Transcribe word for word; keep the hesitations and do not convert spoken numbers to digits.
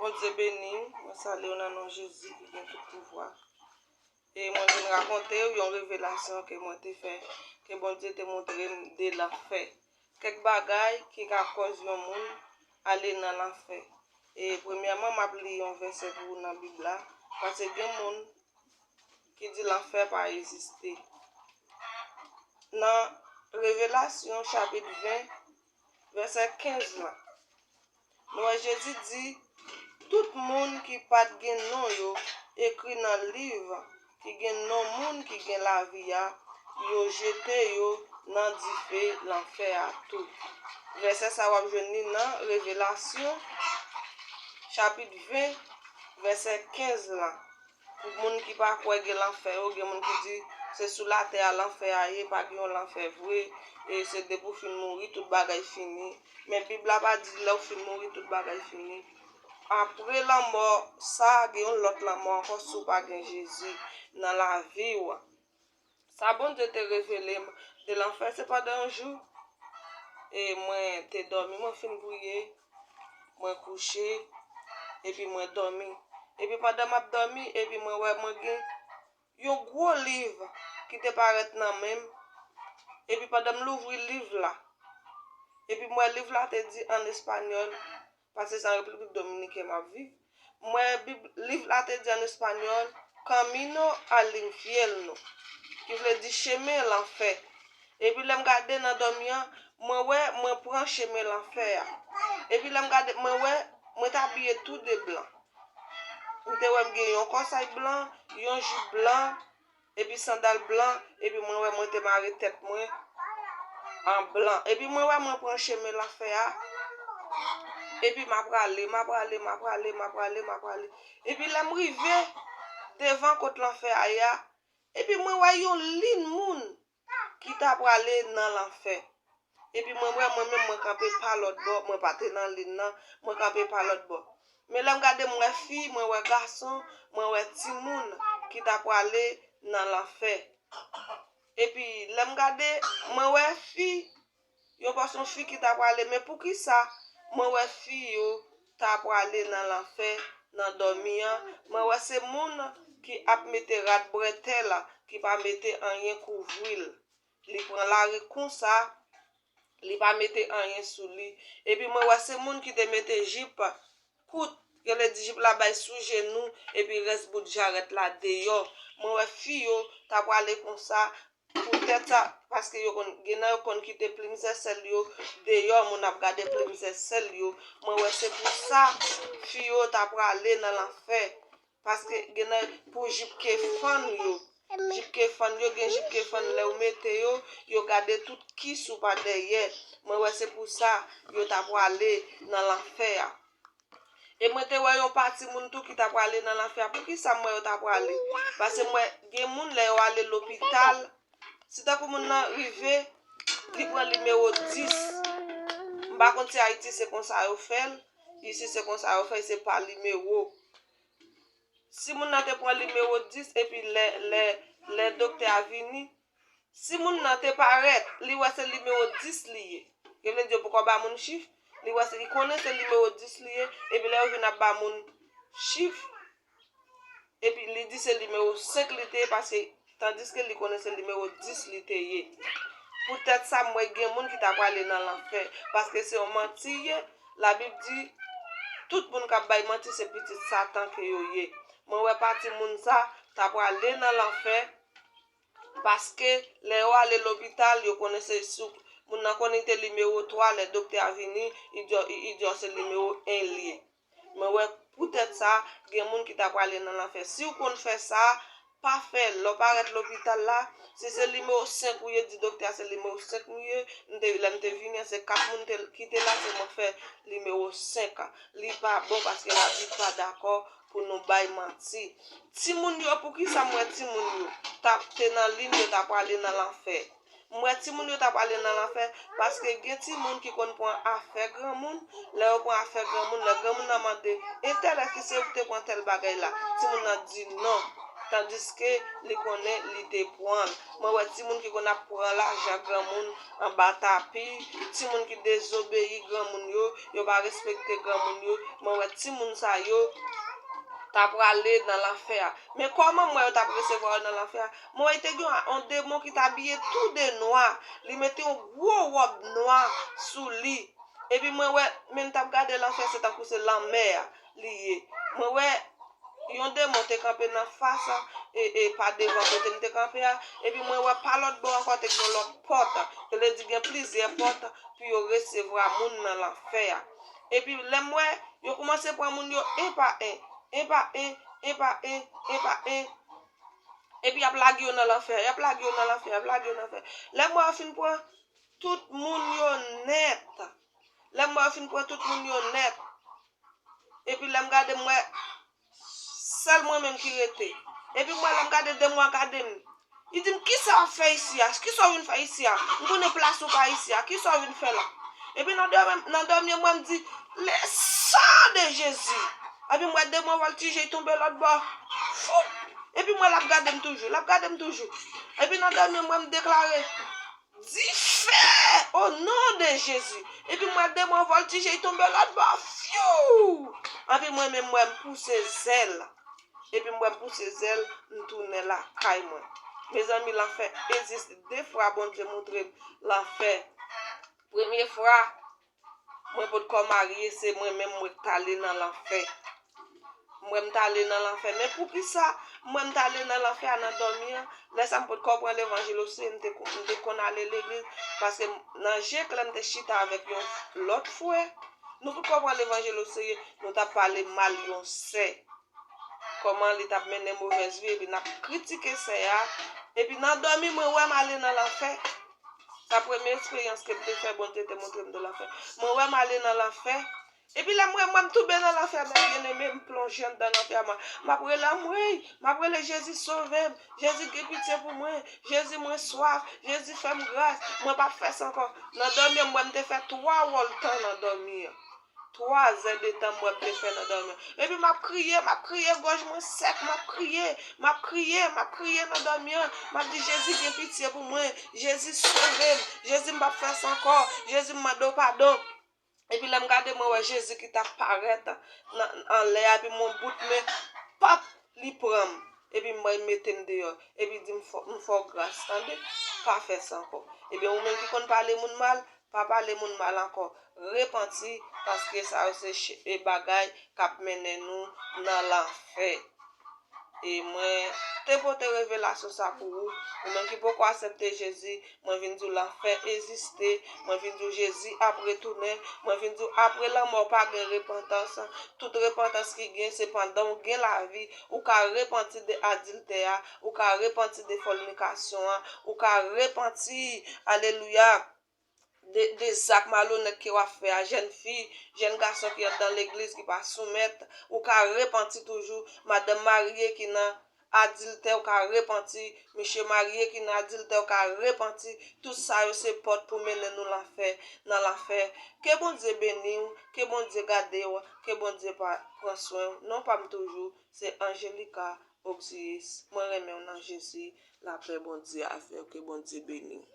Bondye beni w, mwen salye w nan non Jezi ki gen tout pouvwa. E mwen vin rakonte w yon revelasyon ke mwen te fè, ke Bondye te montre m de lanfè. Kèk bagay ki ka kòz yon moun ale nan lanfè. E premyèman, m ap li yon vèsè pou ou nan Bib la, paske gen moun ki di lanfè pa egziste. Nan Revelasyon chapit ven, vèsè kenz lan, nou wè Jezi di, tout moun ki pa t gen non yo ekri nan liv ki gen non moun ki gen lavi a, yo jete yo nan dife lanfè a tou. Vèsè sa w ap jwenn li nan Revelasyon, chapit ven, vèsè kenz lan. Pou moun ki pa kwè gen lanfè yo, gen moun ki di se sou latè a lanfè a ye, pa gen yon lanfè vre, e se depi w fin mouri, tout bagay fini. Men Bib la pa di lè w fin mouri, tout bagay fini. Apre lanmò sa, gen yon lòt lanmò ankò si w pa gen Jezi nan lavi w. Sa Bondye te revele m de lanfè, se pandan yon jou, e mwen te dòmi, mwen fin priye, mwen kouche, epi mwen dòmi. Epi pandan m ap dòmi, epi mwen wè mwen gen yon gwo liv ki te parèt nan men m. Epi pandan m louvri liv la, epi m wè liv la te di an espanyòl, paske se an Repiblik Dominiken m ap viv. M wè Bib, liv la te di an espanyòl, Camino al infierno, ki vle di chemen lanfè. Epi lè m gade nan dòmi an, mwen wè mwen pran chemen lanfè a. Epi lè m gade, mwen wè mwen t abiye tou de blan. M te wè m gen yon kòsèy blan, yon jip blan, epi sandal blan, epi mwen wè mwen te mare tèt mwen an blan. Epi mwen wè mwen pran chemen lanfè a, epi m ap prale, m ap prale, m ap prale, m ap prale, m ap prale. Epi lè m rive devan kot lanfè a ye a, epi mwen wè yon liy moun ki ta prale nan lanfè. Epi mwen wè mwen menm mwen kanpe pa lòt bò, mwen pa te nan liy nan, mwen kanpe pa lòt bò. Men lè m gade m wè fi, mwen wè gason, mwen wè timoun ki ta prale nan lanfè. Epi lè m gade, mwen wè fi, yon pòsyon fi ki ta prale, men poukisa mwen wè fi yo ta prale nan lanfè, nan dòmi an? Mwen wè se moun ki ap mete rad brètèl, ki pa mete anyen kouvri l. Li pran lari konsa, li pa mete anyen sou li. Epi mwen wè se moun ki te mete jip kout, yo vle di jip la bay sou jenou, epi rès bout jarèt la deyò. Mwen wè fi yo ta prale konsa, poutèt sa, paske yo konn, gen nan yo konn kite plim zèsèl yo deyò, moun ap gade plim zèsèl yo. Mwen wè se pou sa fi yo ta prale nan lanfè. Paske gen nan pou jip ke fann yo. Jip ke fann yo, gen jip ke fann lè w mete yo, yo gade tout kis ou pa dèyè. Mwen wè se pou sa yo ta prale nan lanfè a. E mwen te wè yon pati moun tou ki ta prale nan lanfè a. Poukisa m wè yo ta prale? Paske m wè gen moun lè yo ale lopital, si tankou moun nan rive, li pran nimewo dis. M pa konn si Ayiti se konsa yo fè l, isi se konsa yo fè l, se pa nimewo. Si moun nan te pran nimewo dis epi lè, lè, lè doktè a vini, si moun nan te parèt, li wè se nimewo dis li ye. Yo vle di yo poko ba moun chif, li wè se, li konnen se nimewo dis li ye, epi lè yo vin ap ba moun chif, epi li di se nimewo senk li te ye, paske, tandiske li konnen se nimewo dis li te ye. Poutèt sa, m wè gen moun ki ta prale nan lanfè, paske se yon manti ye. Labib di, tout moun k ap bay manti, se pitit Satan ke yo ye. Mwen wè pati moun sa ta prale nan lanfè, paske lè yo ale lopital, yo konnen se sou, moun nan konnen te nimewo twa, lè doktè a vini, li di w, li, li di w se nimewo en li ye. Mwen wè poutèt sa, gen moun ki ta prale nan lanfè. Si w konn fè sa, pa fè l. Lè w parèt lopital la, si se nimewo senk ou ye, di doktè a se nimewo senk ou ye, m te, lè m te vini an, se kat moun te, ki te la, se mwen k fè nimewo senk an. Li pa bon paske Labib pa dakò pou nou bay manti. Timoun yo, poukisa m wè timoun yo t ap te nan liy, yo ta prale nan lanfè? M wè timoun yo ta prale nan lanfè, paske gen timoun ki konn pran afè granmoun, lè yo pran afè granmoun, lè granmoun nan mande, entèl, èske se ou ki te pran tèl bagay la? Timoun nan di non. tandiske li konnen li te pran l. Mwen wè timoun ki konn ap pran lajan granmoun anba tapi, timoun ki dezobeyi granmoun yo, yo pa respekte granmoun yo. Mwen wè timoun sa yo ta prale nan lanfè a. Men kòman m wè yo t ap resevwa yo nan lanfè a? Mwen wè te gen yon demon ki t abiye tou de nwa. Li mete yon gwo wòb nwa sou li. Epi mwen wè, men m t ap gade lanfè, se tankou se lanmè a li ye. Mwen wè yon demon te kanpe nan fas, e, e pa devan kote m te kanpe a. Epi mwen wè pa lòt bò ankò te gen yon lòt pòt. Yo vle di gen plizyè pòt pou yo resevwa moun nan lanfè a. Epi lè m wè, yo kòmanse pran moun yo en pa en, en pa en, en pa en, en pa en. Epi y ap lage yo nan lanfè, y ap lage yo nan lanfè, y ap lage yo nan lanfè. Lè m wè yo fin pran tout moun yo nèt. Lè m wè yo fin pran tout moun yo nèt. Epi lè m gade, m wè sèl mwen menm ki rete. Epi m wè lè m gade, demon an gade m. Li di m, "Kisa w ap fè isi a? Kisa w vin fè isi a? M konnen plas ou pa isi a. Kisa w vin fè la?" Epi nan dòmi, nan dòmi an, mwen m di, "Le sang de Jésus!" Epi m wè demon vòltije, l tonbe lòt bò. Fou! Epi m wè l ap gade m toujou, l ap gade m toujou. Epi nan dòmi an, mwen m deklare, "Dife! O non de Jezi!" Epi m wè demon vòltije, l tonbe lòt bò. Fyou! Epi mwen menm, m wè m pouse zèl. Epi m wè m pouse zèl, m tounen lakay mwen. Mezanmi, lanfè egziste. De fwa Bondye montre m lanfè. Premye fwa, mwen potko marye, se mwen menm mwen k t ale nan lanfè. M wè m t ale nan lanfè. Men poukisa m wè m t ale nan lanfè a nan dòmi an? Lè sa m potko pran levanjil oserye, m te, m te konn ale legliz. Paske nan je klè m te chita avèk yon lòt frè. Nou potko pran levanjil oserye, nou t ap pale mal yon sè. Kòman li t ap mennen movèz vi, epi n ap kritike sè a. Epi nan dòmi, mwen wè m ale nan lanfè. Sa premye eksperyans ke m te fè, Bondye te montre m de lanfè. Mwen wè m ale nan lanfè. Epi lè m wè mwen m tonbe nan lanfè, men byeneme, m plonje anndan lanfè a, mwen, m ap rele, anmwey, m ap rele, "Jezi, sove m. Jezi, gen pitye pou mwen. Jezi, mwen swaf. Jezi, fè m gras. Mwen p ap fè sa ankò." Nan dòmi an, m wè m te fè twa wòltan nan dòmi an. Twa zè de tan m wè m te fè nan dòmi an. Epi m ap kriye, m ap kriye, gòj mwen sèk, m ap kriye, m ap kriye, m ap kriye nan dòmi an. M ap di, "Jezi, gen pitye pou mwen. Jezi, sove m. Jezi, m p ap fè sa ankò. Jezi, m mande w padon." Epi lè m gade, mwen wè Jezi ki t ap parèt nan, anlè a, epi m wè yon bout men, pap, li pran m. Epi m bay mete m deyò. Epi di m, "Fò, m fè w gras, tande. Pa fè sa ankò." Ebyen, ou menm ki konn pale moun mal, pa pale moun mal ankò. Repanti, paske sa yo se ch-, e bagay k ap mennen nou nan lanfè. E mwen te pote revelasyon sa pou ou. Ou menm ki poko aksepte Jezi, mwen vin di w lanfè egziste. Mwen vin di w Jezi ap retounen. Mwen vin di w apre lanmò pa gen repantans. Tout repantans ki gen se pandan w gen lavi. Ou ka repanti de adiltè a. Ou ka repanti de fònikasyon an. Ou ka repanti, alelouya, de, de zak malonèt ke w ap fè a, jèn fi, jèn gason ki anndan legliz ki pa soumèt, ou ka repanti toujou, madanm marye ki nan adiltè, ou ka repanti, mesye marye ki nan adiltè, ou ka repanti, tout sa yo se pòt pou mennen nou lanfè, nan lanfè. Ke Bondye beni w, ke Bondye gade w, ke Bondye pa, pran swen w. Non pa m toujou, se Angelica Oxius. Mwen renmen w nan Jezi, lapè Bondye avè w, ke Bondye beni w.